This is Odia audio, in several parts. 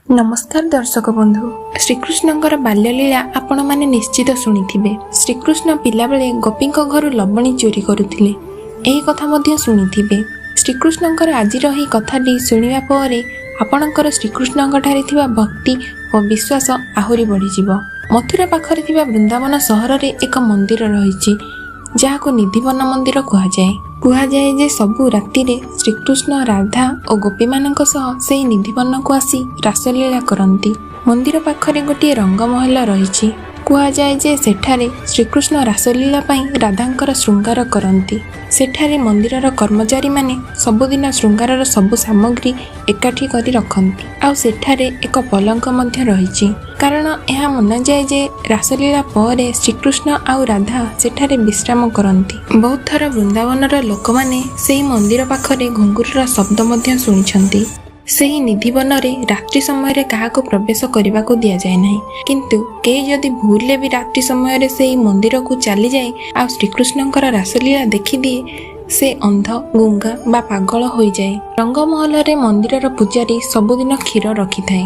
ନମସ୍କାର ଦର୍ଶକ ବନ୍ଧୁ, ଶ୍ରୀକୃଷ୍ଣଙ୍କର ବାଲ୍ୟଲୀଳା ଆପଣମାନେ ନିଶ୍ଚିତ ଶୁଣିଥିବେ। ଶ୍ରୀକୃଷ୍ଣ ପିଲାବେଳେ ଗୋପୀଙ୍କ ଘରୁ ଲବଣୀ ଚୋରି କରୁଥିଲେ, ଏହି କଥା ମଧ୍ୟ ଶୁଣିଥିବେ। ଶ୍ରୀକୃଷ୍ଣଙ୍କର ଆଜିର ଏହି କଥାଟି ଶୁଣିବା ପରେ ଆପଣଙ୍କର ଶ୍ରୀକୃଷ୍ଣଙ୍କ ଠାରେ ଥିବା ଭକ୍ତି ଓ ବିଶ୍ୱାସ ଆହୁରି ବଢ଼ିଯିବ। ମଥୁରା ପାଖରେ ଥିବା ବୃନ୍ଦାବନ ସହରରେ ଏକ ମନ୍ଦିର ରହିଛି, ଯାହାକୁ ନିଧିବନ ମନ୍ଦିର କୁହାଯାଏ। କୁହାଯାଏ ଯେ ସବୁ ରାତିରେ ଶ୍ରୀକୃଷ୍ଣ ରାଧା ଓ ଗୋପୀମାନଙ୍କ ସହ ସେହି ନିଧିବନକୁ ଆସି ରାସଲୀଳା କରନ୍ତି। ମନ୍ଦିର ପାଖରେ ଗୋଟିଏ ରଙ୍ଗମହଲ ରହିଛି। କୁହାଯାଏ ଯେ ସେଠାରେ ଶ୍ରୀକୃଷ୍ଣ ରାସଲୀଳା ପାଇଁ ରାଧାଙ୍କର ଶୃଙ୍ଗାର କରନ୍ତି। ସେଠାରେ ମନ୍ଦିରର କର୍ମଚାରୀମାନେ ସବୁଦିନ ଶୃଙ୍ଗାରର ସବୁ ସାମଗ୍ରୀ ଏକାଠି କରି ରଖନ୍ତି। ଆଉ ସେଠାରେ ଏକ ପଲଙ୍କ ମଧ୍ୟ ରହିଛି, କାରଣ ଏହା ମନାଯାଏ ଯେ ରାସଲୀଳା ପରେ ଶ୍ରୀକୃଷ୍ଣ ଆଉ ରାଧା ସେଠାରେ ବିଶ୍ରାମ କରନ୍ତି। ବହୁତ ଥର ବୃନ୍ଦାବନର ଲୋକମାନେ ସେହି ମନ୍ଦିର ପାଖରେ ଘୁଙ୍ଗୁରର ଶବ୍ଦ ମଧ୍ୟ ଶୁଣିଛନ୍ତି। ସେହି ନିଧିବନରେ ରାତ୍ରି ସମୟରେ କାହାକୁ ପ୍ରବେଶ କରିବାକୁ ଦିଆଯାଏ ନାହିଁ। କିନ୍ତୁ କେହି ଯଦି ଭୁଲରେ ବି ରାତ୍ରି ସମୟରେ ସେହି ମନ୍ଦିରକୁ ଚାଲିଯାଏ ଆଉ ଶ୍ରୀକୃଷ୍ଣଙ୍କର ରାସଲୀଳା ଦେଖିଦିଏ, ସେ ଅନ୍ଧ, ଗୁଙ୍ଗା ବା ପାଗଳ ହୋଇଯାଏ। ରଙ୍ଗମହଲରେ ମନ୍ଦିରର ପୂଜାରୀ ସବୁଦିନ କ୍ଷୀର ରଖିଥାଏ।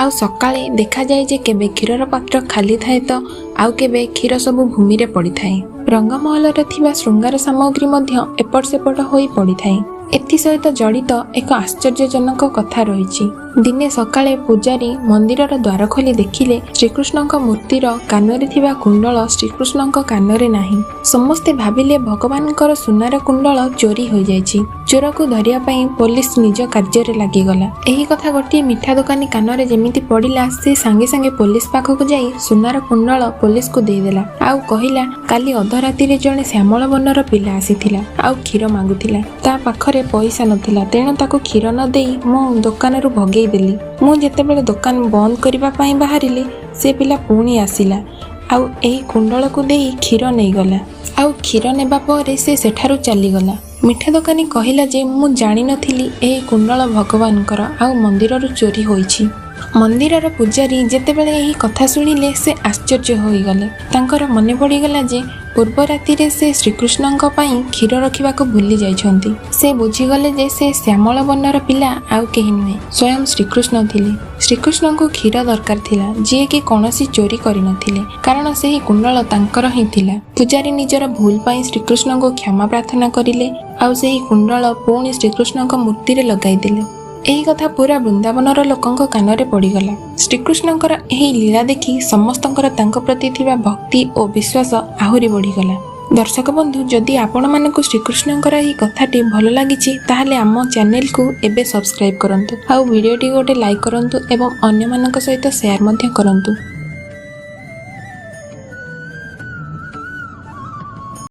ଆଉ ସକାଳେ ଦେଖାଯାଏ ଯେ କେବେ କ୍ଷୀରର ପାତ୍ର ଖାଲି ଥାଏ ତ ଆଉ କେବେ କ୍ଷୀର ସବୁ ଭୂମିରେ ପଡ଼ିଥାଏ। ରଙ୍ଗମହଲରେ ଥିବା ଶୃଙ୍ଗାର ସାମଗ୍ରୀ ମଧ୍ୟ ଏପଟ ସେପଟ ହୋଇ ପଡ଼ିଥାଏ। ଏଥିସହିତ ଜଡ଼ିତ ଏକ ଆଶ୍ଚର୍ଯ୍ୟଜନକ କଥା ରହିଛି। ଦିନେ ସକାଳେ ପୂଜାରୀ ମନ୍ଦିରର ଦ୍ୱାର ଖୋଲି ଦେଖିଲେ, ଶ୍ରୀକୃଷ୍ଣଙ୍କ ମୂର୍ତ୍ତିର କାନରେ ଥିବା କୁଣ୍ଡଳ ଶ୍ରୀକୃଷ୍ଣଙ୍କ କାନରେ ନାହିଁ। ସମସ୍ତେ ଭାବିଲେ ଭଗବାନଙ୍କର ସୁନାର କୁଣ୍ଡଳ ଚୋରି ହୋଇଯାଇଛି। ଚୋରକୁ ଧରିବା ପାଇଁ ପୋଲିସ ନିଜ କାର୍ଯ୍ୟରେ ଲାଗିଗଲା। ଏହି କଥା ଗୋଟିଏ ମିଠା ଦୋକାନୀ କାନରେ ଯେମିତି ପଡ଼ିଲା, ସେ ସାଙ୍ଗେ ସାଙ୍ଗେ ପୋଲିସ ପାଖକୁ ଯାଇ ସୁନାର କୁଣ୍ଡଳ ପୋଲିସକୁ ଦେଇଦେଲା ଆଉ କହିଲା, କାଲି ଅଧରାତିରେ ଜଣେ ଶ୍ୟାମଳ ବର୍ଣ୍ଣର ପିଲା ଆସିଥିଲା ଆଉ କ୍ଷୀର ମାଗୁଥିଲା। ତା ପାଖରେ ପଇସା ନଥିଲା, ତେଣୁ ତାକୁ କ୍ଷୀର ନ ଦେଇ ମୁଁ ଦୋକାନରୁ ଭଗେଇ ଦେଲି। ମୁଁ ଯେତେବେଳେ ଦୋକାନ ବନ୍ଦ କରିବା ପାଇଁ ବାହାରିଲି, ସେ ପିଲା ପୁଣି ଆସିଲା ଆଉ ଏହି କୁଣ୍ଡଳକୁ ଦେଇ କ୍ଷୀର ନେଇଗଲା। ଆଉ କ୍ଷୀର ନେବା ପରେ ସେ ସେଠାରୁ ଚାଲିଗଲା। ମିଠା ଦୋକାନୀ କହିଲା ଯେ ମୁଁ ଜାଣିନଥିଲି ଏହି କୁଣ୍ଡଳ ଭଗବାନଙ୍କର ଆଉ ମନ୍ଦିରରୁ ଚୋରି ହୋଇଛି। ମନ୍ଦିରର ପୂଜାରୀ ଯେତେବେଳେ ଏହି କଥା ଶୁଣିଲେ, ସେ ଆଶ୍ଚର୍ଯ୍ୟ ହୋଇଗଲେ। ତାଙ୍କର ମନେ ପଡ଼ିଗଲା ଯେ ପୂର୍ବ ରାତିରେ ସେ ଶ୍ରୀକୃଷ୍ଣଙ୍କ ପାଇଁ କ୍ଷୀର ରଖିବାକୁ ଭୁଲି ଯାଇଛନ୍ତି। ସେ ବୁଝିଗଲେ ଯେ ସେ ଶ୍ୟାମଳ ବର୍ଣ୍ଣର ପିଲା ଆଉ କେହି ନୁହେଁ, ସ୍ୱୟଂ ଶ୍ରୀକୃଷ୍ଣ ଥିଲେ। ଶ୍ରୀକୃଷ୍ଣଙ୍କୁ କ୍ଷୀର ଦରକାର ଥିଲା, ଯିଏକି କୌଣସି ଚୋରି କରିନଥିଲେ, କାରଣ ସେହି କୁଣ୍ଡଳ ତାଙ୍କର ହିଁ ଥିଲା। ପୂଜାରୀ ନିଜର ଭୁଲ ପାଇଁ ଶ୍ରୀକୃଷ୍ଣଙ୍କୁ କ୍ଷମା ପ୍ରାର୍ଥନା କରିଲେ ଆଉ ସେହି କୁଣ୍ଡଳ ପୁଣି ଶ୍ରୀକୃଷ୍ଣଙ୍କ ମୂର୍ତ୍ତିରେ ଲଗାଇଦେଲେ। ଏହି କଥା ପୁରା ବୃନ୍ଦାବନର ଲୋକଙ୍କ କାନରେ ପଡ଼ିଗଲା। ଶ୍ରୀକୃଷ୍ଣଙ୍କର ଏହି ଲୀଳା ଦେଖି ସମସ୍ତଙ୍କର ତାଙ୍କ ପ୍ରତି ଥିବା ଭକ୍ତି ଓ ବିଶ୍ୱାସ ଆହୁରି ବଢ଼ିଗଲା। ଦର୍ଶକ ବନ୍ଧୁ, ଯଦି ଆପଣମାନଙ୍କୁ ଶ୍ରୀକୃଷ୍ଣଙ୍କର ଏହି କଥାଟି ଭଲ ଲାଗିଛି, ତାହେଲେ ଆମ ଚ୍ୟାନେଲକୁ ଏବେ ସବସ୍କ୍ରାଇବ୍ କରନ୍ତୁ ଆଉ ଭିଡ଼ିଓଟି ଗୋଟେ ଲାଇକ୍ କରନ୍ତୁ ଏବଂ ଅନ୍ୟମାନଙ୍କ ସହିତ ସେୟାର ମଧ୍ୟ କରନ୍ତୁ।